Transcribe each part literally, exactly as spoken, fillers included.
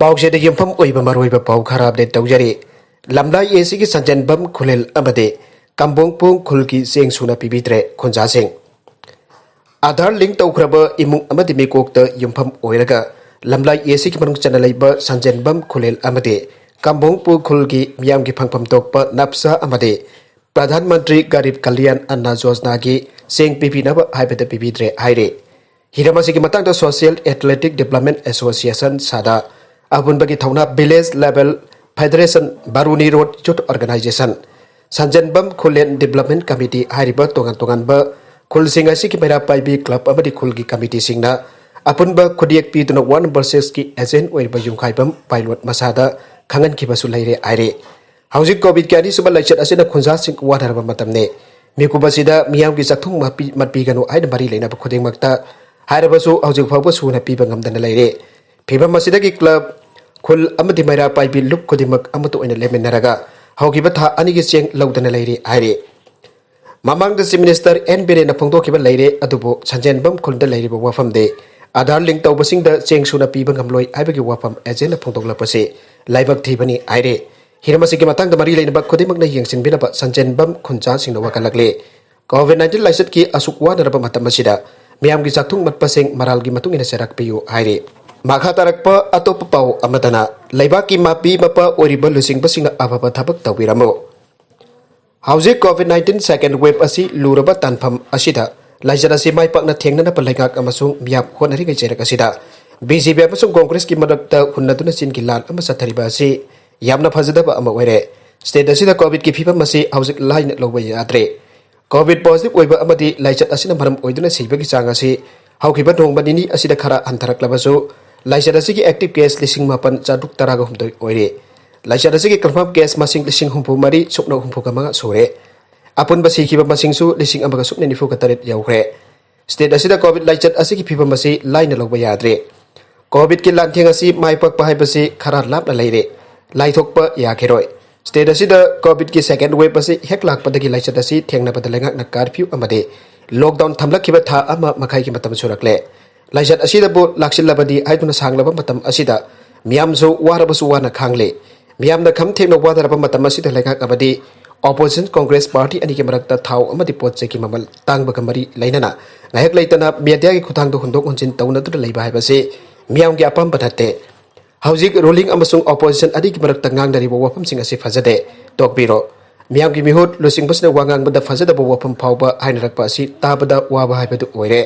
ꯄꯥꯎꯆꯦꯗ ꯌꯨꯝꯐꯝ ꯑꯣꯏꯕ ꯃꯔꯨꯑꯣꯏꯕ ꯄꯥꯎ ꯈꯔ ꯑꯞꯗꯦꯠ ꯇꯧꯖꯔꯤ꯫ ꯂꯝꯂꯥꯏ ꯑꯦꯁꯤꯒꯤ ꯁꯟꯖꯦꯟꯕꯝ ꯈꯨꯂꯦꯜ ꯑꯃꯗꯤ ꯀꯝꯕꯣꯡꯄꯣꯡ ꯈꯨꯜꯒꯤ ꯆꯦꯡ ꯁꯨꯅ ꯄꯤꯕꯤꯗ꯭ꯔꯦ ꯈꯨꯟꯖꯥꯁꯤꯡ꯫ ꯑꯥꯙꯥꯔ ꯂꯤꯡ ꯇꯧꯈ꯭ꯔꯕ ꯏꯃꯨꯡ ꯑꯃꯗꯤ ꯃꯤꯀꯣꯛꯇ ꯌꯨꯝꯐꯝ ꯑꯣꯏꯔꯒ ꯂꯝꯂꯥꯏ ꯑꯦꯁꯤꯒꯤ ꯃꯅꯨꯡ ꯆꯟꯅ ꯂꯩꯕ ꯁꯟꯖꯦꯟꯕꯝ ꯈꯨꯂꯦꯜ ꯑꯃꯗꯤ ꯀꯝꯕꯣꯡꯄꯣꯡ ꯈꯨꯜꯒꯤ ꯃꯤꯌꯥꯝꯒꯤ ꯐꯪꯐꯝ ꯊꯣꯛꯄ ꯅꯞꯁꯥ ꯑꯃꯗꯤ ꯄ꯭ꯔꯙꯥꯟ ꯃꯟꯇ꯭ꯔꯤ ꯒꯔꯤꯕ ꯀꯜꯌꯥꯟ ꯑꯟꯅ ꯌꯣꯖꯅꯥꯒꯤ ꯆꯦꯡ ꯄꯤꯕꯤꯅꯕ ꯍꯥꯏꯕꯗ ꯄꯤꯕꯤꯗ꯭ꯔꯦ ꯍꯥꯏꯔꯤ꯫ ꯍꯤꯔꯝ ꯑꯁꯤꯒꯤ ꯃꯇꯥꯡꯗ Social Athletic Development Association, ꯁꯥꯗꯥ, ꯑꯄꯨꯟꯕꯒꯤ ꯊꯧꯅꯥ Village Level Federation, ꯕꯥꯔꯨꯅꯤ Road Youth Organisation, ꯁꯟꯖꯦꯟꯕꯝ ꯈꯨꯂꯦꯟ Development Committee ꯍꯥꯏꯔꯤꯕ ꯇꯣꯉꯥꯟ ꯇꯣꯉꯥꯟꯕ ꯈꯨꯜꯁꯤꯡ ꯑꯁꯤꯒꯤ ꯃꯩꯔꯥ ꯄꯥꯏꯕꯤ club ꯑꯃꯗꯤ ꯈꯨꯜꯒꯤ committeeꯁꯤꯡꯅ ꯑꯄꯨꯟꯕ ꯈꯨꯠꯌꯦꯛ ꯄꯤꯗꯨꯅ ꯋꯥꯔꯗ ꯅꯝꯕꯔ sixꯀꯤ agent ꯑꯣꯏꯔꯤꯕ ꯌꯨꯝꯈꯥꯏꯕꯝ ꯄꯥꯏꯂꯣꯠ ꯃꯁꯥꯗ ꯈꯪꯍꯟꯈꯤꯕꯁꯨ ꯂꯩꯔꯦ ꯍꯥꯏꯔꯤ꯫ ꯍꯧꯖꯤꯛ COVIDꯀꯤ ꯑꯅꯤꯁꯨꯕ ꯂꯥꯏꯆꯠ ꯑꯁꯤꯅ ꯈꯨꯟꯖꯥꯁꯤꯡ ꯋꯥꯅꯔꯕ ꯃꯇꯝꯅꯤ꯫ ꯃꯤꯀꯨꯞ ꯑꯁꯤꯗ ꯃꯤꯌꯥꯝꯒꯤ ꯆꯥꯛꯊꯨꯡ ꯃꯠꯄꯤ-, ꯃꯠꯄꯤꯒꯅꯨ ꯍꯥꯏꯅ ꯃꯔꯤ ꯂꯩꯅꯕ ꯈꯨꯗꯤꯡꯃꯛꯇ ꯍꯥꯏꯔꯕꯁꯨ ꯍꯧꯖꯤꯛ ꯐꯥꯎꯕ ꯁꯨꯅ ꯄꯤꯕ ꯉꯝꯗꯅ ꯂꯩꯔꯦ꯫ ꯐꯤꯕꯝ ꯑꯁꯤꯗꯒꯤ club, ꯈꯨꯜ ꯑꯃꯗꯤ ꯃꯩꯔꯥ ꯄꯥꯏꯕꯤ ꯂꯨꯞ ꯈꯨꯗꯤꯡꯃꯛ ꯑꯃꯠꯇ ꯑꯣꯏꯅ ꯂꯦꯞꯃꯤꯟꯅꯔꯒ ꯍꯧꯈꯤꯕ ꯊꯥ ꯑꯅꯤꯒꯤ ꯆꯦꯡ ꯂꯧꯗꯅ ꯂꯩꯔꯤ ꯍꯥꯏꯔꯤ꯫ ꯃꯃꯥꯡꯗ Chief Minister ꯑꯦꯟ ꯕꯤꯔꯦꯟꯅ ꯐꯣꯡꯗꯣꯛꯈꯤꯕ ꯂꯩꯔꯦ, ꯑꯗꯨꯕꯨ ꯁꯟꯖꯦꯟꯕꯝ ꯈꯨꯜꯗ ꯂꯩꯔꯤꯕ ꯋꯥꯐꯝꯗꯤ ꯑꯥꯙꯥꯔ ꯂꯤꯡ ꯇꯧꯕꯁꯤꯡꯗ ꯆꯦꯡ ꯁꯨꯅ ꯄꯤꯕ ꯉꯝꯂꯣꯏ ꯍꯥꯏꯕꯒꯤ ꯋꯥꯐꯝ agentꯅ ꯐꯣꯡꯗꯣꯛꯂꯛꯄꯁꯤ ꯂꯥꯏꯕꯛ ꯊꯤꯕꯅꯤ ꯍꯥꯏꯔꯤ꯫ ꯍꯤꯔꯝ ꯑꯁꯤꯒꯤ ꯃꯇꯥꯡꯗ ꯃꯔꯤ ꯂꯩꯅꯕ ꯈꯨꯗꯤꯡꯃꯛꯅ ꯌꯦꯡꯁꯤꯟꯕꯤꯅꯕ ꯁꯟꯖꯦꯟꯕꯝ ꯈꯨꯟꯖꯥꯁꯤꯡꯅ ꯋꯥꯀꯠꯂꯛꯂꯤ꯫ COVID nineteen ꯂꯥꯏꯆꯠꯀꯤ ꯑꯁꯨꯛ ꯋꯥꯅꯔꯕ ꯃꯇꯝ ꯑꯁꯤꯗ ꯃꯤꯌꯥꯝꯒꯤ ꯆꯥꯛꯊꯨꯡ ꯃꯠꯄꯁꯤꯡ ꯃꯔꯥꯜꯒꯤ ꯃꯇꯨꯡ ꯏꯟꯅ ꯆꯩꯔꯥꯛ ꯄꯤꯌꯨ ꯍꯥꯏꯔꯤ꯫ ꯃꯈꯥ ꯇꯥꯔꯛꯄ ꯑꯇꯣꯞꯄ ꯄꯥꯎ ꯑꯃꯗꯅ, ꯂꯩꯕꯥꯛꯀꯤ ꯃꯄꯤ ꯃꯄꯥ ꯑꯣꯏꯔꯤꯕ ꯂꯨꯆꯤꯡꯕꯁꯤꯡꯅ ꯑꯐꯕ ꯊꯕꯛ ꯇꯧꯕꯤꯔꯝꯃꯨ꯫ ꯍꯧꯖꯤꯛ COVID nineteen second wave ꯑꯁꯤ ꯂꯨꯔꯕ ꯇꯥꯟꯐꯝ ꯑꯁꯤꯗ ꯂꯥꯏꯆꯠ ꯑꯁꯤ ꯃꯥꯏ ꯄꯥꯛꯅ ꯊꯦꯡꯅꯅꯕ ꯂꯩꯉꯥꯛ ꯑꯃꯁꯨꯡ ꯃꯤꯌꯥꯝ ꯍꯣꯠꯅꯔꯤꯉꯩ ꯆꯩꯔꯛ ꯑꯁꯤꯗ BJP ꯑꯃꯁꯨꯡ Congressꯀꯤ ꯃꯔꯛꯇ ꯍꯨꯟꯅꯗꯨꯅ ꯆꯤꯟꯒꯤ ꯂꯥꯟ ꯑꯃ ꯆꯠꯊꯔꯤꯕ ꯑꯁꯤ ꯌꯥꯝꯅ ꯐꯖꯗꯕ ꯑꯃ ꯑꯣꯏꯔꯦ꯫ State ꯑꯁꯤꯗ COVIDꯀꯤ ꯐꯤꯕꯝ ꯑꯁꯤ ꯍꯧꯖꯤꯛ ꯂꯥꯏꯅ ꯂꯧꯕ ꯌꯥꯗ꯭ꯔꯦ꯫ COVID positive ꯑꯣꯏꯕ ꯑꯃꯗꯤ ꯂꯥꯏꯆꯠ ꯑꯁꯤꯅ ꯃꯔꯝ ꯑꯣꯏꯗꯨꯅ ꯁꯤꯕꯒꯤ ꯆꯥꯡ ꯑꯁꯤ ꯍꯧꯈꯤꯕ ꯅꯣꯡꯃ ꯅꯤꯅꯤ ꯑꯁꯤꯗ ꯈꯔ ꯍꯟꯊꯔꯛꯂꯕꯁꯨ, ꯂꯥꯏꯆꯠ ꯑꯁꯤꯒꯤ active case ꯂꯤꯁꯤꯡ ꯃꯥꯄꯟ ꯆꯥꯇ꯭ꯔꯨꯛ ꯇꯔꯥꯒ ꯍꯨꯝꯗꯣꯏ ꯑꯣꯏꯔꯦ꯫ ꯂꯥꯏꯆꯠ ꯑꯁꯤꯒꯤ confirm case ꯃꯁꯤꯡ ꯂꯤꯁꯤꯡ ꯍꯨꯝꯐꯨ ꯃꯔꯤ ꯁꯨꯞꯅ ꯍꯨꯝꯐꯨꯒ ꯃꯉꯥ ꯁꯨꯔꯦ꯫ ꯑꯄꯨꯟꯕ ꯁꯤꯈꯤꯕ ꯃꯁꯤꯡꯁꯨ ꯂꯤꯁꯤꯡ ꯑꯃꯒ ꯁꯨꯞꯅ ꯅꯤꯐꯨꯒ ꯇꯔꯦꯠ ꯌꯧꯈ꯭ꯔꯦ꯫ State ꯑꯁꯤꯗ COVID ꯂꯥꯏꯆꯠ ꯑꯁꯤꯒꯤ ꯐꯤꯕꯝ ꯑꯁꯤ ꯂꯥꯏꯅ ꯂꯧꯕ ꯌꯥꯗ꯭ꯔꯦ꯫ COVIDꯀꯤ ꯂꯥꯟꯊꯦꯡ ꯑꯁꯤ ꯃꯥꯏ ꯄꯥꯛꯄ ꯍꯥꯏꯕꯁꯤ ꯈꯔ ꯂꯥꯞꯅ ꯂꯩꯔꯦ, ꯂꯥꯏꯊꯣꯛꯄ ꯌꯥꯈꯤꯔꯣꯏ꯫ State ꯑꯁꯤꯗ COVIDꯀꯤ second wave ꯑꯁꯤ ꯍꯦꯛ ꯂꯥꯛꯄꯗꯒꯤ ꯂꯥꯏꯆꯠ ꯑꯁꯤ ꯊꯦꯡꯅꯕꯗ ꯂꯩꯉꯥꯛꯅ curfew ꯑꯃꯗꯤ lockdown ꯊꯝꯂꯛꯈꯤꯕ ꯊꯥ ꯑꯃ ꯃꯈꯥꯏꯒꯤ ꯃꯇꯝ ꯁꯨꯔꯛꯂꯦ꯫ ꯂꯥꯏꯆꯠ ꯑꯁꯤꯗꯕꯨ ꯂꯥꯛꯁꯤꯜꯂꯕꯗꯤ ꯍꯥꯏꯗꯨꯅ ꯁꯥꯡꯂꯕ ꯃꯇꯝ ꯑꯁꯤꯗ ꯃꯤꯌꯥꯝꯁꯨ ꯋꯥꯔꯕꯁꯨ ꯋꯥꯅ ꯈꯥꯡꯂꯤ꯫ ꯃꯤꯌꯥꯝꯅ ꯈꯝ ꯊꯦꯡꯅ ꯋꯥꯅꯔꯕ ꯃꯇꯝ ꯑꯁꯤꯗ ꯂꯩꯉꯥꯛ ꯑꯃꯗꯤ opposition Congress party ꯑꯅꯤꯒꯤ ꯃꯔꯛꯇ ꯊꯥꯎ ꯑꯃꯗꯤ ꯄꯣꯠ ꯆꯩꯒꯤ ꯃꯃꯜ ꯇꯥꯡꯕꯒ ꯃꯔꯤ ꯂꯩꯅꯅ ꯉꯥꯏꯍꯥꯛ ꯂꯩꯇꯅ mediaꯒꯤ ꯈꯨꯠꯊꯥꯡꯗ ꯍꯨꯟꯗꯣꯛ ꯍꯨꯟꯖꯤꯟ ꯇꯧꯅꯗꯨꯅ ꯂꯩꯕ ꯍꯥꯏꯕꯁꯤ ꯃꯤꯌꯥꯝꯒꯤ ꯑꯄꯥꯝꯕ ꯅꯠꯇꯦ꯫ ꯍꯧꯖꯤꯛ ruling ꯑꯃꯁꯨꯡ opposition ꯑꯅꯤꯒꯤ ꯃꯔꯛꯇ ꯉꯥꯡꯅꯔꯤꯕ ꯋꯥꯐꯝꯁꯤꯡ ꯑꯁꯤ ꯐꯖꯗꯦ꯫ ꯇꯣꯛꯄꯤꯔꯣ꯫ ꯃꯤꯌꯥꯝꯒꯤ ꯃꯤꯍꯨꯠ ꯂꯨꯆꯤꯡꯕꯁꯤꯅ ꯋꯥ ꯉꯥꯡꯕꯗ ꯐꯖꯗꯕ ꯋꯥꯐꯝ ꯐꯥꯎꯕ ꯍꯥꯏꯅꯔꯛꯄ ꯑꯁꯤ ꯇꯥꯕꯗ ꯋꯥꯕ ꯍꯥꯏꯕꯗꯨ ꯑꯣꯏꯔꯦ꯫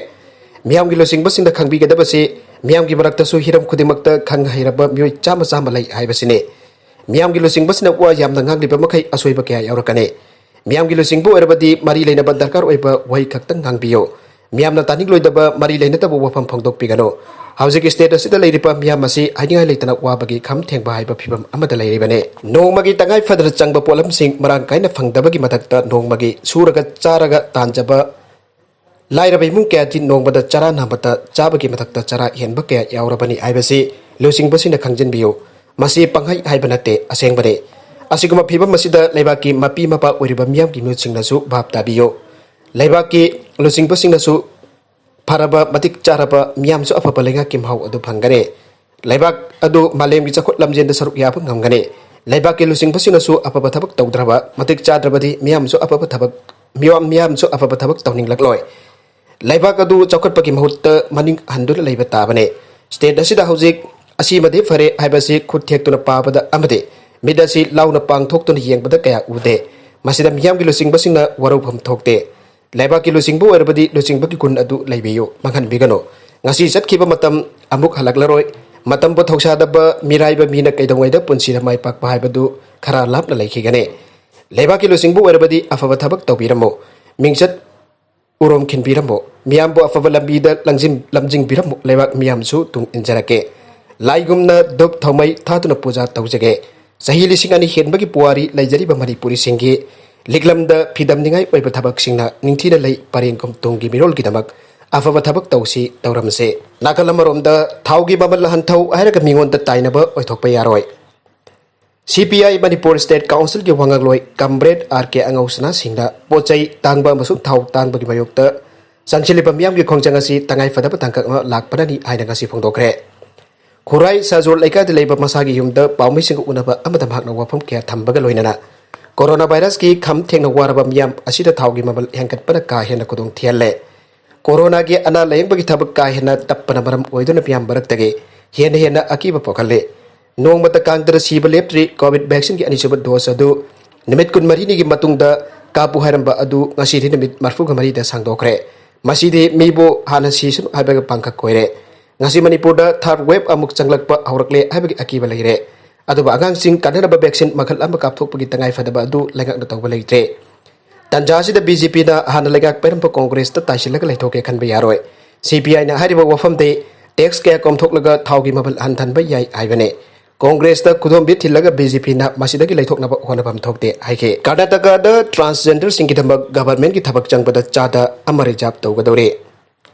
ꯃꯤꯌꯥꯝꯒꯤ ꯂꯨꯆꯤꯡꯕꯁꯤꯡꯅ ꯈꯪꯕꯤꯒꯗꯕꯁꯤ ꯃꯤꯌꯥꯝꯒꯤ ꯃꯔꯛꯇꯁꯨ ꯍꯤꯔꯝ ꯈꯨꯗꯤꯡꯃꯛꯇ ꯈꯪ ꯍꯩꯔꯕ ꯃꯤꯑꯣꯏ ꯆꯥꯝꯃ ꯆꯥꯝꯃ ꯂꯩ ꯍꯥꯏꯕꯁꯤꯅꯤ꯫ ꯃꯤꯌꯥꯝꯒꯤ ꯂꯨꯆꯤꯡꯕꯁꯤꯅ ꯋꯥ ꯌꯥꯝꯅ ꯉꯥꯡꯂꯤꯕ ꯃꯈꯩ ꯑꯁꯣꯏꯕ ꯀꯌꯥ ꯌꯥꯎꯔꯛꯀꯅꯤ꯫ ꯃꯤꯌꯥꯝꯒꯤ ꯂꯨꯆꯤꯡꯕ ꯑꯣꯏꯔꯕꯗꯤ ꯃꯔꯤ ꯂꯩꯅꯕ ꯗꯔꯀꯥꯔ ꯑꯣꯏꯕ ꯋꯥꯍꯩ ꯈꯛꯇꯪ ꯉꯥꯡꯕꯤꯌꯨ꯫ ꯃꯤꯌꯥꯝꯅ ꯇꯥꯅꯤꯡꯂꯣꯏꯗꯕ ꯃꯔꯤ ꯂꯩꯅꯗꯕ ꯋꯥꯐꯝ ꯐꯣꯡꯗꯣꯛꯄꯤꯒꯅꯨ꯫ ꯍꯧꯖꯤꯛ state ꯑꯁꯤꯗ ꯂꯩꯔꯤꯕ ꯃꯤꯌꯥꯝ ꯑꯁꯤ ꯍꯥꯏꯅꯤꯡꯉꯥꯏ ꯂꯩꯇꯅ ꯋꯥꯕꯒꯤ ꯈꯝ ꯊꯦꯡꯕ ꯍꯥꯏꯕ ꯐꯤꯕꯝ ꯑꯃꯗ ꯂꯩꯔꯤꯕꯅꯤ꯫ ꯅꯣꯡꯃꯒꯤ ꯇꯉꯥꯏ ꯐꯗꯅ ꯆꯪꯕ ꯄꯣꯠꯂꯝꯁꯤꯡ ꯃꯔꯥꯡ ꯀꯥꯏꯅ ꯐꯪꯗꯕꯒꯤ ꯃꯊꯛꯇ ꯅꯣꯡꯃꯒꯤ ꯁꯨꯔꯒ ꯆꯥꯔꯒ ꯇꯥꯟꯖꯕ ꯂꯥꯏꯔꯕ ꯏꯃꯨꯡ ꯀꯌꯥꯗꯤ ꯅꯣꯡꯃꯗ ꯆꯔꯥ ꯅꯥꯝꯃꯇ ꯆꯥꯕꯒꯤ ꯃꯊꯛꯇ ꯆꯔꯥ ꯍꯦꯟꯕ ꯀꯌꯥ ꯌꯥꯎꯔꯕꯅꯤ ꯍꯥꯏꯕꯁꯤ ꯂꯨꯆꯤꯡꯕꯁꯤꯡꯅ ꯈꯪꯖꯤꯟꯕꯤꯌꯨ꯫ ꯃꯁꯤ ꯄꯪꯍꯥꯏ ꯍꯥꯏꯕ ꯅꯠꯇꯦ, ꯑꯁꯦꯡꯕꯅꯤ꯫ ꯑꯁꯤꯒꯨꯝꯕ ꯐꯤꯕꯝ ꯑꯁꯤꯗ ꯂꯩꯕꯥꯛꯀꯤ ꯃꯄꯤ ꯃꯄꯥ ꯑꯣꯏꯔꯤꯕ ꯃꯤꯌꯥꯝꯒꯤ ꯃꯤꯍꯨꯠꯁꯤꯡꯅꯁꯨ ꯚꯥꯞ ꯇꯥꯕꯤꯌꯨ꯫ ꯂꯩꯕꯥꯛꯀꯤ ꯂꯨꯆꯤꯡꯕꯁꯤꯡꯅꯁꯨ ꯐꯔꯕ, ꯃꯇꯤꯛ ꯆꯥꯔꯕ ꯃꯤꯌꯥꯝꯁꯨ ꯑꯐꯕ ꯂꯩꯉꯥꯛꯀꯤ ꯃꯍꯥꯎ ꯑꯗꯨ ꯐꯪꯒꯅꯤ꯫ ꯂꯩꯕꯥꯛ ꯑꯗꯨ ꯃꯥꯂꯦꯝꯒꯤ ꯆꯥꯎꯈꯠ ꯂꯝꯖꯦꯟꯗ ꯁꯔꯨꯛ ꯌꯥꯕ ꯉꯝꯒꯅꯤ꯫ ꯂꯩꯕꯥꯛꯀꯤ ꯂꯨꯆꯤꯡꯕꯁꯤꯡꯅꯁꯨ ꯑꯐꯕ ꯊꯕꯛ ꯇꯧꯗ꯭ꯔꯕ, ꯃꯇꯤꯛ ꯆꯥꯗ꯭ꯔꯕꯗꯤ ꯃꯤꯌꯥꯝꯁꯨ ꯑꯐꯕ ꯊꯕꯛ, ꯃꯤꯌꯥꯝ, ꯃꯤꯌꯥꯝꯁꯨ ꯑꯐꯕ ꯊꯕꯛ ꯇꯧꯅꯤꯡꯂꯛꯂꯣꯏ꯫ ꯂꯩꯕꯥꯛ ꯑꯗꯨ ꯆꯥꯎꯈꯠꯄꯒꯤ ꯃꯍꯨꯠꯇ ꯃꯅꯤꯡ ꯍꯟꯗꯨꯅ ꯂꯩꯕ ꯇꯥꯕꯅꯤ꯫ State ꯑꯁꯤꯗ ꯍꯧꯖꯤꯛ ꯑꯁꯤꯃꯗꯤ ꯐꯔꯦ ꯍꯥꯏꯕꯁꯤ ꯈꯨꯠ ꯊꯦꯛꯇꯨꯅ ꯄꯥꯕꯗ ꯑꯃꯗꯤ ꯃꯤꯠ ꯑꯁꯤ ꯂꯥꯎꯅ ꯄꯥꯡꯊꯣꯛꯇꯨꯅ ꯌꯦꯡꯕꯗ ꯀꯌꯥ ꯎꯗꯦ꯫ ꯃꯁꯤꯗ ꯃꯤꯌꯥꯝꯒꯤ ꯂꯨꯆꯤꯡꯕꯁꯤꯡꯅ ꯋꯥꯔꯧꯐꯝ ꯊꯣꯛꯇꯦ꯫ ꯂꯩꯕꯥꯛꯀꯤ ꯂꯨꯆꯤꯡꯕ ꯑꯣꯏꯔꯕꯗꯤ ꯂꯨꯆꯤꯡꯕꯒꯤ ꯒꯨꯟ ꯑꯗꯨ ꯂꯩꯕꯤꯌꯨ, ꯃꯥꯡꯍꯟꯕꯤꯒꯅꯨ꯫ ꯉꯁꯤ ꯆꯠꯈꯤꯕ ꯃꯇꯝ ꯑꯃꯨꯛ ꯍꯜꯂꯛꯂꯔꯣꯏ꯫ ꯃꯇꯝꯕꯨ ꯊꯧꯁꯥꯗꯕ ꯃꯤꯔꯥꯏꯕ ꯃꯤꯅ ꯀꯩꯗꯧꯉꯩꯗ ꯄꯨꯟꯁꯤꯗ ꯃꯥꯏ ꯄꯥꯛꯄ ꯍꯥꯏꯕꯗꯨ ꯈꯔ ꯂꯥꯞꯅ ꯂꯩꯈꯤꯒꯅꯤ꯫ ꯂꯩꯕꯥꯛꯀꯤ ꯂꯨꯆꯤꯡꯕ ꯑꯣꯏꯔꯕꯗꯤ ꯑꯐꯕ ꯊꯕꯛ ꯇꯧꯕꯤꯔꯝꯃꯨ, ꯃꯤꯡꯆꯠ ꯎꯔꯣꯝ ꯈꯤꯟꯕꯤꯔꯝꯃꯨ, ꯃꯤꯌꯥꯝꯕꯨ ꯑꯐꯕ ꯂꯝꯕꯤꯗ ꯂꯪꯖꯤꯟ-, ꯂꯝꯖꯤꯡꯕꯤꯔꯝꯃꯨ, ꯂꯩꯕꯥꯛ ꯃꯤꯌꯥꯝꯁꯨ ꯇꯨꯡ ꯏꯟꯖꯔꯛꯀꯦ꯫ ꯂꯥꯏꯒꯨꯝꯅ ꯙꯨꯞ ꯊꯥꯎꯃꯩ ꯊꯥꯗꯨꯅ ꯄꯨꯖꯥ ꯇꯧꯖꯒꯦ꯫ ꯆꯍꯤ ꯂꯤꯁꯤꯡ ꯑꯅꯤ ꯍꯦꯟꯕꯒꯤ ꯄꯨꯋꯥꯔꯤ ꯂꯩꯖꯔꯤꯕ ꯃꯅꯤꯄꯨꯔꯤꯁꯤꯡꯒꯤ ꯂꯤꯛꯂꯝꯗ ꯐꯤꯗꯝꯅꯤꯡꯉꯥꯏ ꯑꯣꯏꯕ ꯊꯕꯛꯁꯤꯡꯅ ꯅꯤꯡꯊꯤꯅ ꯂꯩ ꯄꯔꯦꯡ ꯀꯨꯝ ꯇꯨꯡꯒꯤ ꯃꯤꯔꯣꯜꯒꯤꯗꯃꯛ ꯑꯐꯕ ꯊꯕꯛ ꯇꯧꯁꯤ, ꯇꯧꯔꯝꯁꯦ꯫ ꯅꯥꯀꯜ ꯑꯃꯔꯣꯝꯗ ꯊꯥꯎꯒꯤ ꯃꯃꯜ ꯍꯟꯊꯧ ꯍꯥꯏꯔꯒ ꯃꯤꯉꯣꯟꯗ ꯇꯥꯏꯅꯕ ꯑꯣꯏꯊꯣꯛꯄ ꯌꯥꯔꯣꯏ꯫ C P I Manipur State Council ꯒꯤ ꯋꯥꯉꯥꯡꯂꯣꯏ Comrade R K ꯑꯉꯧꯁꯅꯥ ꯁꯤꯡꯅ ꯄꯣꯠ ꯆꯩ ꯇꯥꯡꯕ ꯑꯃꯁꯨꯡ ꯊꯥꯎ ꯇꯥꯡꯕꯒꯤ ꯃꯥꯌꯣꯛꯇ ꯆꯪꯁꯤꯜꯂꯤꯕ ꯃꯤꯌꯥꯝꯒꯤ ꯈꯣꯡꯖꯪ ꯑꯁꯤ ꯇꯉꯥꯏ ꯐꯗꯕ ꯇꯥꯡꯀꯛ ꯑꯃ ꯂꯥꯛꯄꯅꯅꯤ ꯍꯥꯏꯅ ꯉꯁꯤ ꯐꯣꯡꯗꯣꯛꯈ꯭ꯔꯦ꯫ ꯈꯨꯔꯥꯏ ꯁꯥꯖꯣꯔ ꯂꯩꯀꯥꯏꯗ ꯂꯩꯕ ꯃꯁꯥꯒꯤ ꯌꯨꯝꯗ ꯄꯥꯎꯃꯤꯁꯤꯡꯒ ꯎꯅꯕ ꯑꯃꯗ ꯃꯍꯥꯛꯅ ꯋꯥꯐꯝ ꯀꯌꯥ ꯊꯝꯕꯒ ꯂꯣꯏꯅꯅ ꯀꯣꯔꯣꯅꯥ ꯚꯥꯏꯔꯁꯀꯤ ꯈꯝ ꯊꯦꯡꯅ ꯋꯥꯔꯕ ꯃꯤꯌꯥꯝ ꯑꯁꯤꯗ ꯊꯥꯎꯒꯤ ꯃꯃꯜ ꯍꯦꯟꯒꯠꯄꯅ ꯀꯥ ꯍꯦꯟꯅ ꯈꯨꯗꯣꯡ ꯊꯤꯍꯜꯂꯦ꯫ ꯀꯣꯔꯣꯅꯥꯒꯤ ꯑꯅꯥ ꯂꯥꯌꯦꯡꯕꯒꯤ ꯊꯕꯛ ꯀꯥ ꯍꯦꯟꯅ ꯇꯞꯄꯅ ꯃꯔꯝ ꯑꯣꯏꯗꯨꯅ ꯃꯤꯌꯥꯝ ꯃꯔꯛꯇꯒꯤ ꯍꯦꯟꯅ ꯍꯦꯟꯅ ꯑꯀꯤꯕ ꯄꯣꯛꯍꯜꯂꯤ꯫ ꯅꯣꯡꯃꯇ ꯀꯥꯡꯗꯅ ꯁꯤꯕ ꯂꯦꯞꯇ꯭ꯔꯤ꯫ ꯀꯣꯚꯤꯗ ꯚꯦꯛꯁꯤꯟꯒꯤ ꯑꯅꯤꯁꯨꯕ ꯗꯣꯁ ꯑꯗꯨ ꯅꯨꯃꯤꯠ ꯀꯨꯟꯃꯔꯤꯅꯤꯒꯤ ꯃꯇꯨꯡꯗ ꯀꯥꯞꯄꯨ ꯍꯥꯏꯔꯝꯕ ꯑꯗꯨ ꯉꯁꯤꯗꯤ ꯅꯨꯃꯤꯠ ꯃꯔꯤꯐꯨꯒ ꯃꯔꯤꯗ ꯁꯥꯡꯗꯣꯛꯈ꯭ꯔꯦ꯫ ꯃꯁꯤꯗꯤ ꯃꯤꯕꯨ ꯍꯥꯟꯅ ꯁꯤꯁꯅꯨ ꯍꯥꯏꯕꯒ ꯄꯥꯡꯈꯛ ꯑꯣꯏꯔꯦ꯫ ꯉꯁꯤ ꯃꯅꯤꯄꯨꯔꯗ ꯊꯥꯔꯗ ꯋꯦꯕ ꯑꯃꯨꯛ ꯆꯪꯂꯛꯄ ꯍꯧꯔꯛꯂꯦ ꯍꯥꯏꯕꯒꯤ ꯑꯀꯤꯕ ꯂꯩꯔꯦ꯫ ꯑꯗꯨꯕꯨ ꯑꯉꯥꯡꯁꯤꯡ ꯀꯥꯟꯅꯅꯕ ꯚꯦꯛꯁꯤꯟ ꯃꯈꯜ ꯑꯃ ꯀꯥꯞꯊꯣꯛꯄꯒꯤ ꯇꯉꯥꯏꯐꯗꯕ ꯑꯗꯨ ꯂꯩꯉꯥꯛꯅ ꯇꯧꯕ ꯂꯩꯇ꯭ꯔꯦ꯫ ꯇꯟꯖꯥ ꯑꯁꯤꯗ ꯕꯤ ꯖꯦ ꯄꯤꯅ ꯍꯥꯟꯅ ꯂꯩꯉꯥꯛ ꯄꯥꯏꯔꯝꯕ ꯀꯣꯡꯒ꯭ꯔꯦꯁꯇ ꯇꯥꯏꯁꯤꯜꯂꯒ ꯂꯩꯊꯣꯛꯀꯦ ꯈꯟꯕ ꯌꯥꯔꯣꯏ꯫ ꯁꯤ ꯄꯤ ꯑꯥꯏꯅ ꯍꯥꯏꯔꯤꯕ ꯋꯥꯐꯝꯗꯤ ꯇꯦꯛꯁ ꯀꯌꯥ ꯀꯣꯝꯊꯣꯛꯂꯒ ꯊꯥꯎꯒꯤ ꯃꯃꯜ ꯍꯟꯊꯍꯟꯕ ꯌꯥꯏ ꯍꯥꯏꯕꯅꯤ꯫ ꯀꯣꯡꯒ꯭ꯔꯦꯁꯇ ꯈꯨꯗꯣꯝꯕꯤ ꯊꯤꯜꯂꯒ ꯕꯤ ꯖꯦ ꯄꯤꯅ ꯃꯁꯤꯗꯒꯤ ꯂꯩꯊꯣꯛꯅꯕ ꯍꯣꯠꯅꯐꯝ ꯊꯣꯛꯇꯦ ꯍꯥꯏꯈꯤ꯫ ꯀꯔꯅꯥꯇꯀꯥꯗ ꯇ꯭ꯔꯥꯟꯁꯖꯦꯟꯗꯔꯁꯤꯡꯒꯤꯗꯃꯛ ꯒꯚꯔꯟꯃꯦꯟꯠꯀꯤ ꯊꯕꯛ ꯆꯪꯕꯗ ꯆꯥꯗ ꯑꯃ ꯔꯤꯖꯥꯔꯚ ꯇꯧꯒꯗꯧꯔꯤ꯫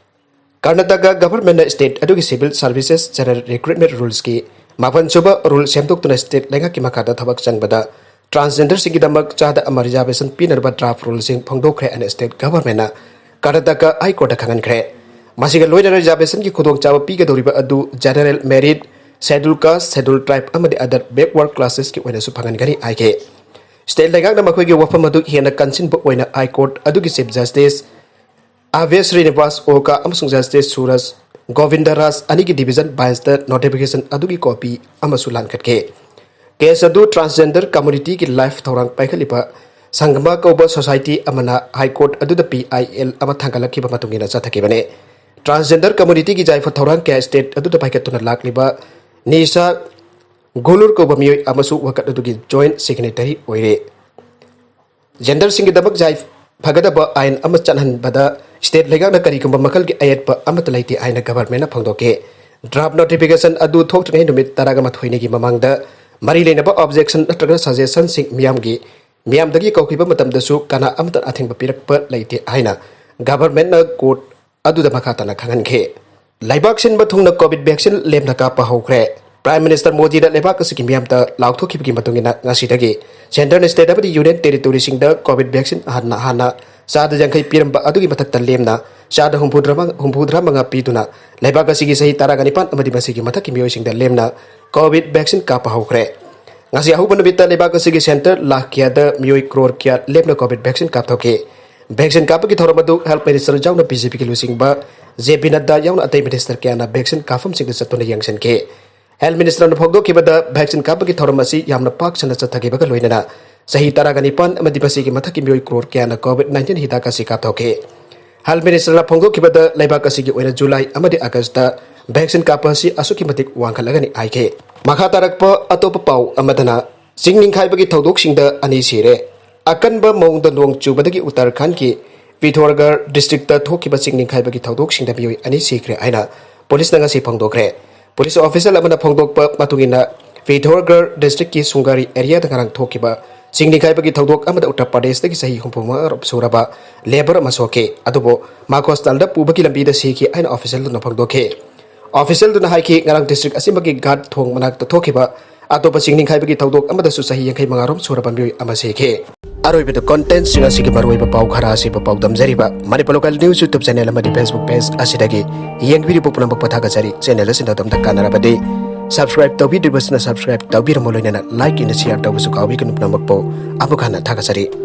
ꯀꯔꯅꯥꯇꯀꯥ ꯒꯚꯔꯟꯃꯦꯟꯠꯅ ꯁ꯭ꯇꯦꯠ ꯑꯗꯨꯒꯤ ꯁꯤꯚꯤꯜ ꯁꯔꯚꯤꯁꯦꯁ ꯖꯦꯅꯔꯦꯜ ꯔꯤꯀ꯭ꯔꯨꯠꯃꯦꯟꯠ ꯔꯨꯜꯁꯀꯤ ꯃꯥꯄꯟꯁꯨꯕ ꯔꯨꯜ ꯁꯦꯝꯗꯣꯛꯇꯨꯅ ꯁ꯭ꯇꯦꯠ ꯂꯩꯉꯥꯛꯀꯤ ꯃꯈꯥꯗ ꯊꯕꯛ ꯆꯪꯕꯗ ꯇ꯭ꯔꯥꯟꯁꯖꯦꯟꯗꯔꯁꯤꯡꯒꯤꯗꯃꯛ ꯆꯥꯗ ꯑꯃ ꯔꯤꯖꯥꯔꯚꯦꯁꯟ ꯄꯤꯅꯅꯕ ꯗ꯭ꯔꯥꯐ ꯔꯨꯜꯁꯤꯡ ꯐꯣꯡꯗꯣꯛꯈ꯭ꯔꯦ ꯍꯥꯏꯅ ꯁ꯭ꯇꯦꯠ ꯒꯚꯔꯟꯃꯦꯟꯠꯅ ꯀꯔꯅꯥꯇꯀꯥ ꯍꯥꯏ ꯀꯣꯔꯠꯇ ꯈꯪꯍꯟꯈ꯭ꯔꯦ꯫ ꯃꯁꯤꯒ ꯂꯣꯏꯅꯅ ꯔꯤꯖꯥꯔꯚꯦꯁꯟꯒꯤ ꯈꯨꯗꯣꯡꯆꯥꯕ ꯄꯤꯒꯗꯧꯔꯤꯕ ꯑꯗꯨ general, merit, schedule caste, schedule tribe ꯑꯃꯗꯤ ꯑꯗꯔ ꯕꯦꯛꯋꯥꯔꯗ ꯀ꯭ꯂꯥꯁꯦꯁꯀꯤ ꯑꯣꯏꯅꯁꯨ ꯐꯪꯍꯟꯒꯅꯤ ꯍꯥꯏꯈꯤ꯫ ꯁ꯭ꯇꯦꯠ ꯂꯩꯉꯥꯛꯅ ꯃꯈꯣꯏꯒꯤ ꯋꯥꯐꯝ ꯑꯗꯨ ꯍꯦꯟꯅ ꯀꯟꯁꯤꯟꯕ ꯑꯣꯏꯅ ꯍꯥꯏ ꯀꯣꯔꯠ ꯑꯗꯨꯒꯤ chief justice R V Srinivas ꯑꯣꯀꯥ ꯑꯃꯁꯨꯡ ꯖꯁꯇꯤꯁ ꯁꯨꯔꯖ ꯒꯣꯕꯤꯟꯗ ꯔꯥꯖ ꯑꯅꯤꯒꯤ ꯗꯤꯚꯤꯖꯟ ꯕꯦꯟꯆꯇ ꯅꯣꯇꯤꯐꯤꯀꯦꯁꯟ ꯑꯗꯨꯒꯤ ꯀꯣꯄꯤ ꯑꯃꯁꯨ ꯂꯥꯟꯈꯠꯈꯤ꯫ ꯀꯦꯁ ꯑꯗꯨ ꯇ꯭ꯔꯥꯟꯁꯖꯦꯟꯗꯔ ꯀꯝꯃ꯭ꯌꯨꯅꯤꯇꯤꯒꯤ ꯂꯥꯏꯐ ꯊꯧꯔꯥꯡ ꯄꯥꯏꯈꯠꯂꯤꯕ ꯁꯪꯒꯃ ꯀꯧꯕ ꯁꯣꯁꯥꯏꯇꯤ ꯑꯃꯅ ꯍꯥꯏ ꯀꯣꯔꯠ ꯑꯗꯨꯗ ꯄꯤ ꯑꯥꯏ ꯑꯦꯜ ꯑꯃ ꯊꯥꯡꯒꯠꯂꯛꯈꯤꯕ ꯃꯇꯨꯡ ꯏꯟꯅ ꯆꯠꯊꯈꯤꯕꯅꯤ꯫ ꯇ꯭ꯔꯥꯟꯁꯖꯦꯟꯗꯔ ꯀꯝꯃ꯭ꯌꯨꯅꯤꯇꯤꯒꯤ ꯌꯥꯏꯐ ꯊꯧꯔꯥꯡ ꯀꯌꯥ ꯁ꯭ꯇꯦꯠ ꯑꯗꯨꯗ ꯄꯥꯏꯈꯠꯇꯨꯅ ꯂꯥꯛꯂꯤꯕ ꯅꯤꯁꯥ ꯒꯨꯂꯨꯔ ꯀꯧꯕ ꯃꯤꯑꯣꯏ ꯑꯃꯁꯨ ꯋꯥꯀꯠ ꯑꯗꯨꯒꯤ ꯖꯣꯏꯟꯠ ꯁꯤꯒꯅꯦꯇꯔꯤ ꯑꯣꯏꯔꯦ꯫ ꯖꯦꯟꯗꯔꯁꯤꯡꯒꯤꯗꯃꯛ ꯌꯥꯏꯐꯒꯗꯕ ꯑꯥꯏꯟ ꯑꯃ ꯆꯠꯍꯟꯕꯗ ꯁ꯭ꯇꯦꯠ ꯂꯩꯉꯥꯛꯅ ꯀꯔꯤꯒꯨꯝꯕ ꯃꯈꯜꯒꯤ ꯑꯌꯦꯠꯄ ꯑꯃꯠꯇ ꯂꯩꯇꯦ ꯍꯥꯏꯅ ꯒꯚꯔꯟꯃꯦꯟꯠꯅ ꯐꯣꯡꯗꯣꯛꯈꯤ꯫ ꯗ꯭ꯔꯥꯐ ꯅꯣꯇꯤꯐꯤꯀꯦꯁꯟ ꯑꯗꯨ ꯊꯣꯛꯇ꯭ꯔꯤꯉꯩ ꯅꯨꯃꯤꯠ ꯇꯔꯥꯃꯥꯊꯣꯏꯅꯤꯒꯤ ꯃꯃꯥꯡꯗ ꯃꯔꯤ ꯂꯩꯅꯕ ꯑꯣꯕꯖꯦꯛꯁꯟ ꯅꯠꯇ꯭ꯔꯒ ꯁꯖꯦꯁꯟꯁꯤꯡ ꯃꯤꯌꯥꯝꯒꯤ, ꯃꯤꯌꯥꯝꯗꯒꯤ ꯀꯧꯈꯤꯕ ꯃꯇꯝꯗꯁꯨ ꯀꯅꯥ ꯑꯃꯠꯇꯅ ꯑꯊꯤꯡꯕ ꯄꯤꯔꯛꯄ ꯂꯩꯇꯦ ꯍꯥꯏꯅ ꯒꯚꯔꯟꯃꯦꯟꯠꯅ ꯀꯣꯔꯠ ꯑꯗꯨꯗ ꯃꯈꯥ ꯇꯥꯅ ꯈꯪꯍꯟꯈꯤ꯫ ꯂꯩꯕꯥꯛ ꯁꯤꯟꯕ ꯊꯨꯡꯅ ꯀꯣꯚꯤꯗ ꯚꯦꯛꯁꯤꯟ ꯂꯦꯝꯅ ꯀꯥꯞꯄ ꯍꯧꯈ꯭ꯔꯦ꯫ ꯄ꯭ꯔꯥꯏꯝ ꯃꯤꯅꯤꯁꯇꯔ ꯃꯣꯗꯤꯅ ꯂꯩꯕꯥꯛ ꯑꯁꯤꯒꯤ ꯃꯤꯌꯥꯝꯗ ꯂꯥꯎꯊꯣꯛꯈꯤꯕꯒꯤ ꯃꯇꯨꯡ ꯏꯟꯅ ꯉꯁꯤꯗꯒꯤ ꯁꯦꯟꯇꯔꯅ ꯁ꯭ꯇꯦꯠ ꯑꯃꯗꯤ ꯌꯨꯅꯤꯌꯟ ꯇꯦꯔꯤꯇꯣꯔꯤꯁꯤꯡꯗ ꯀꯣꯚꯤꯗ ꯚꯦꯛꯁꯤꯟ ꯍꯥꯟꯅ ꯍꯥꯟꯅ ꯆꯥꯗ ꯌꯥꯡꯈꯩ ꯄꯤꯔꯝꯕ ꯑꯗꯨꯒꯤ ꯃꯊꯛꯇ ꯂꯦꯝꯅ ꯆꯥꯗ ꯍꯨꯝꯐꯨꯇꯔꯥ ꯃꯉꯥ ꯄꯤꯗꯨꯅ ꯂꯩꯕꯥꯛ ꯑꯁꯤꯒꯤ ꯆꯍꯤ ꯇꯔꯥꯒ ꯅꯤꯄꯥꯟ ꯑꯃꯗꯤ ꯃꯁꯤꯒꯤ ꯃꯊꯛꯀꯤ ꯃꯤꯑꯣꯏꯁꯤꯡꯗ ꯂꯦꯝꯅ ꯀꯣꯚꯤꯗ ꯚꯦꯛꯁꯤꯟ ꯀꯥꯞꯄ ꯍꯧꯈ꯭ꯔꯦ꯫ ꯉꯁꯤ ꯑꯍꯧꯕ ꯅꯨꯃꯤꯠꯇ ꯂꯩꯕꯥꯛ ꯑꯁꯤꯒꯤ ꯁꯦꯟꯇꯔ ꯂꯥꯈ ꯀꯌꯥꯗ ꯃꯤꯑꯣꯏ ꯀ꯭ꯔꯣꯔ ꯀꯌꯥ ꯂꯦꯝꯅ ꯀꯣꯚꯤꯗ ꯚꯦꯛꯁꯤꯟ ꯀꯥꯞꯊꯣꯛꯈꯤ꯫ ꯚꯦꯛꯁꯤꯟ ꯀꯥꯞꯄꯒꯤ ꯊꯧꯔꯝ ꯑꯗꯨ ꯍꯦꯜꯊ ꯃꯤꯅꯤꯁꯇꯔ ꯌꯥꯎꯅ ꯕꯤ ꯖꯦ ꯄꯤꯒꯤ ꯂꯨꯆꯤꯡꯕ ꯖꯦ ꯄꯤ ꯅꯗ꯭ꯗꯥ ꯌꯥꯎꯅ ꯑꯇꯩ ꯃꯤꯅꯤꯁꯇꯔ ꯀꯌꯥꯅ ꯚꯦꯛꯁꯤꯟ ꯀꯥꯞꯐꯝꯁꯤꯡꯗ ꯆꯠꯇꯨꯅ ꯌꯦꯡꯁꯤꯟꯈꯤ꯫ ꯍꯦꯜꯊ ꯃꯤꯅꯤꯁꯇꯔꯅ ꯐꯣꯡꯗꯣꯛꯈꯤꯕꯗ, ꯚꯦꯛꯁꯤꯟ ꯀꯥꯞꯄꯒꯤ ꯊꯧꯔꯝ ꯑꯁꯤ ꯌꯥꯝꯅ ꯄꯥꯛ ꯁꯟꯅ ꯆꯠꯊꯈꯤꯕꯒ ꯂꯣꯏꯅꯅ ꯆꯍꯤ ꯇꯔꯥꯒ ꯅꯤꯄꯥꯟ ꯑꯃꯗꯤ ꯃꯁꯤꯒꯤ ꯃꯊꯛꯀꯤ ꯃꯤꯑꯣꯏ ꯀ꯭ꯔꯣꯔ ꯀꯌꯥꯅ ꯀꯣꯚꯤꯗ ꯅꯥꯏꯟꯇꯤꯟ ꯍꯤꯗꯥꯛ ꯑꯁꯤ ꯀꯥꯞꯊꯣꯛꯈꯤ꯫ ꯍꯦꯜꯊ ꯃꯤꯅꯤꯁꯇꯔꯅ ꯐꯣꯡꯗꯣꯛꯈꯤꯕꯗ, ꯂꯩꯕꯥꯛ ꯑꯁꯤꯒꯤ ꯑꯣꯏꯅ ꯖꯨꯂꯥꯏ ꯑꯃꯗꯤ ꯑꯥꯒꯁꯇ ꯚꯦꯛꯁꯤꯟ ꯀꯥꯞꯄ ꯑꯁꯤ ꯑꯁꯨꯛꯀꯤ ꯃꯇꯤꯛ ꯋꯥꯡꯈꯠꯂꯒꯅꯤ ꯍꯥꯏꯈꯤ꯫ ꯃꯈꯥ ꯇꯥꯔꯛꯄ ꯑꯇꯣꯞꯄ ꯄꯥꯎ ꯑꯃꯗꯅ, ꯆꯤꯡ ꯅꯤꯡꯈꯥꯏꯕꯒꯤ ꯊꯧꯗꯣꯛꯁꯤꯡꯗ ꯑꯅꯤ ꯁꯤꯔꯦ꯫ ꯑꯀꯟꯕ ꯃꯑꯣꯡꯗ ꯅꯣꯡ ꯆꯨꯕꯗꯒꯤ ꯎꯠꯇꯔꯈꯟꯗꯒꯤ ꯄꯤꯊꯣꯔꯒꯔ ꯗꯤꯁꯇ꯭ꯔꯤꯛꯇ ꯊꯣꯛꯈꯤꯕ ꯆꯤꯡ ꯅꯤꯡꯈꯥꯏꯕꯒꯤ ꯊꯧꯗꯣꯛꯁꯤꯡꯗ ꯃꯤꯑꯣꯏ ꯑꯅꯤ ꯁꯤꯈ꯭ꯔꯦ ꯍꯥꯏꯅ ꯄꯨꯂꯤꯁꯅ ꯉꯁꯤ ꯐꯣꯡꯗꯣꯛꯈ꯭ꯔꯦ꯫ ꯄꯨꯂꯤꯁ ꯑꯣꯐꯤꯁꯤꯌꯦꯜ ꯑꯃꯅ ꯐꯣꯡꯗꯣꯛꯄ ꯃꯇꯨꯡ ꯏꯟꯅ, ꯄꯤꯊꯣꯔꯒꯔ ꯗꯤꯁꯇ꯭ꯔꯤꯛꯀꯤ ꯁꯨꯡꯒꯥꯔꯤ ꯑꯦꯔꯤꯌꯥꯗ ꯉꯔꯥꯡ ꯊꯣꯛꯈꯤꯕ ꯆꯤꯡ ꯅꯤꯡꯈꯥꯏꯕꯒꯤ ꯊꯧꯗꯣꯛ ꯑꯃꯗ ꯎꯠꯇꯔ ꯄ꯭ꯔꯗꯦꯁꯇꯒꯤ ꯆꯍꯤ ꯍꯨꯝꯐꯨ ꯃꯉꯥ ꯁꯨꯔꯕ ꯂꯦꯕꯔ ꯑꯃ ꯁꯣꯛꯈꯤ꯫ ꯑꯗꯨꯕꯨ ꯃꯍꯥꯛ ꯍꯣꯁꯄꯤꯇꯥꯜꯗ ꯄꯨꯕꯒꯤ ꯂꯝꯕꯤꯗ ꯁꯤꯈꯤ ꯍꯥꯏꯅ ꯑꯣꯐꯤꯁꯤꯌꯦꯜꯗꯨꯅ ꯐꯣꯡꯗꯣꯛꯈꯤ꯫ ꯑꯣꯐꯤꯁꯤꯌꯦꯜꯗꯨꯅ ꯍꯥꯏꯈꯤ, ꯉꯔꯥꯡ ꯗꯤꯁꯇ꯭ꯔꯤꯛ ꯑꯁꯤꯃꯛꯀꯤ ꯘꯥꯠ ꯊꯣꯡ ꯃꯅꯥꯛꯇ ꯊꯣꯛꯈꯤꯕ ꯑꯇꯣꯞꯄ ꯆꯤꯡ ꯅꯤꯡꯈꯥꯏꯕꯒꯤ ꯊꯧꯗꯣꯛ ꯑꯃꯗꯁꯨ ꯆꯍꯤ ꯌꯥꯡꯈꯩ ꯃꯉꯥ ꯔꯣꯝ ꯁꯨꯔꯕ ꯃꯤꯑꯣꯏ ꯑꯃ ꯁꯤꯈꯤ꯫ ꯑꯔꯣꯏꯕꯗ, ꯀꯣꯟꯇꯦꯟꯠꯁꯤꯡ ꯑꯁꯤꯒꯤ ꯃꯔꯨꯑꯣꯏꯕ ꯄꯥꯎ ꯈꯔ ꯑꯁꯤꯕꯨ ꯄꯥꯎꯗꯝꯖꯔꯤꯕ Manipur local news YouTube channel ꯑꯃꯗꯤ ꯐꯦꯁꯕꯨꯛ ꯄꯦꯖ ꯑꯁꯤꯗꯒꯤ ꯌꯦꯡꯕꯤꯔꯤꯕ ꯄꯨꯝꯅꯃꯛꯄꯨ ꯊꯥꯒꯠꯆꯔꯤ꯫ ꯆꯦꯅꯦꯜ ꯑꯁꯤꯗ ꯑꯗꯣꯝꯗ ꯀꯥꯟꯅꯔꯕꯗꯤ ꯁꯕꯁꯀ꯭ꯔꯥꯏꯕ ꯇꯧꯕꯤꯗ꯭ꯔꯤꯕꯁꯤꯅ ꯁꯕꯁꯀ꯭ꯔꯥꯏꯕ ꯇꯧꯕꯤꯔꯝꯃꯨ, ꯂꯣꯏꯅꯅ ꯂꯥꯏꯛ ꯑꯃꯗꯤ ꯁꯤꯌꯥꯔ ꯇꯧꯕꯁꯨ ꯀꯥꯎꯕꯤꯒꯅꯨ꯫ ꯄꯨꯝꯅꯃꯛꯄꯨ ꯑꯃꯨꯛ ꯍꯟꯅ ꯊꯥꯒꯠꯆꯔꯤ꯫